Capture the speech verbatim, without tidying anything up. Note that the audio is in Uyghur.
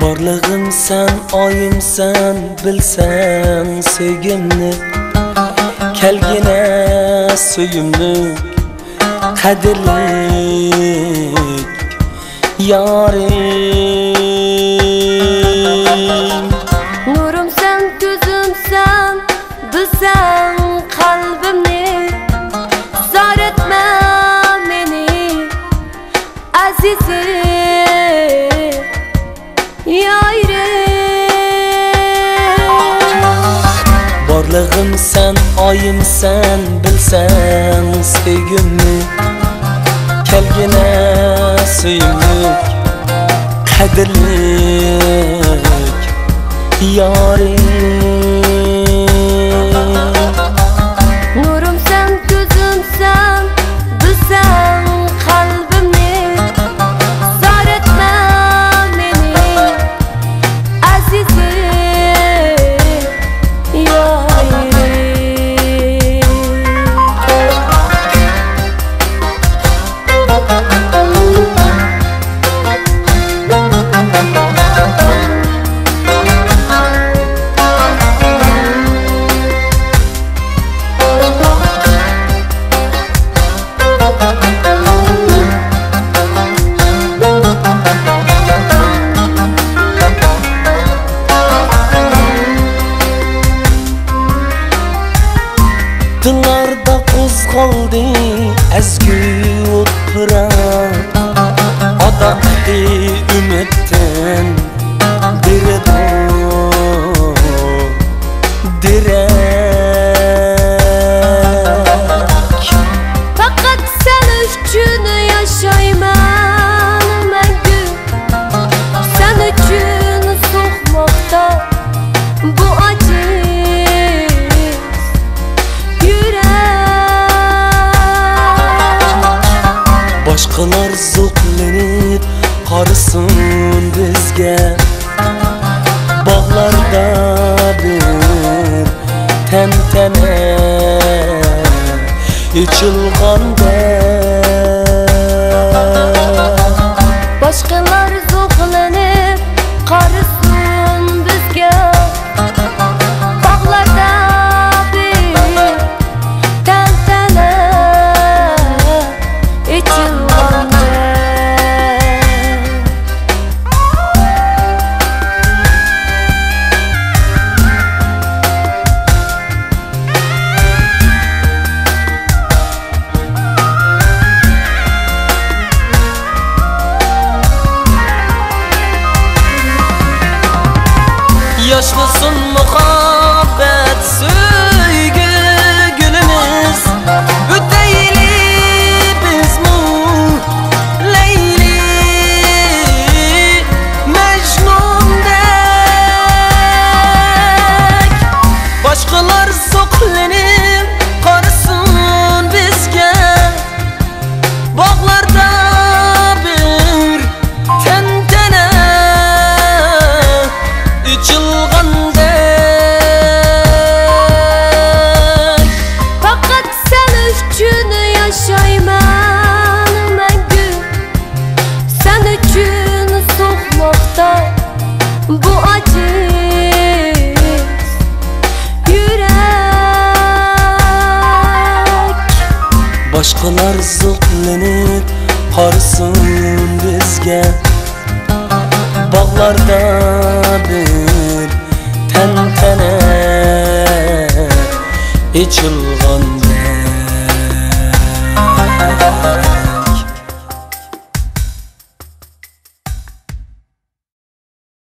بارلىقىم سەن، ئايىم سەن، بىلسەڭ سۆيگۈمنى. كەلگىنە سۆيۈملۈك، قەدىرلىك يارىم. نۇرۇم سەن، كۆزۈم سەن، بىلسەڭ قەلبىمنى. زار ئەتمە مېنى، ئەزىزىم، يارىم. بارلىقىم سەن، ئايىم سەن، بىلسەڭ سۆيگۈمنى. كەلگىنە سۆيۈملۈك، قەدىرلىك يارىم. نۇرۇم سەن، كۆزۈم سەن، بىلسەڭ قەلبىمنى. زار ئەتمە مېنى، ئەزىزىم، يارىم. دىللاردا قوزغالدى ئەزگى ئوت پىراق، ئاداقتى ئۈمىدتىن بېرىدۇ دېرەك. پەقەت سەن ئۈچۈن ياشايمەن مەڭگۈ، سەن ئۈچۈن سوقماقتا بۇ ئاجىز يۈرەك. باشقىلار زوقلىنىپ قارىسۇن بىزگە، باغلاردا بىر تەنتەنە ئېچىلغاندەك. باشقىلار زوقلىنىپ قارىسۇن بىزگە، باغلاردا بىر تەنتەنە ئېچىلغاندەك. ياشنىسۇن مۇھەببەت سۆيگۈ گۈلىمىز، ئۆتەيلى بىزمۇ لەيلى مەجنۇندەك. باشقىلار زوقلىنىپ قارىسۇن بىزگە، باغلاردا بىر تەنتەنە ئېچىلغاندەك. پەقەت سەن ئۈچۈن ياشايمەن مەڭگۈ، سەن ئۈچۈن سوقماقتا بۇ ئاجىز يۈرەك. باشقىلار زوقلىنىپ قارىسۇن بىزگە، باغلاردا بىر تەنتەنە ئېچىلغاندەك.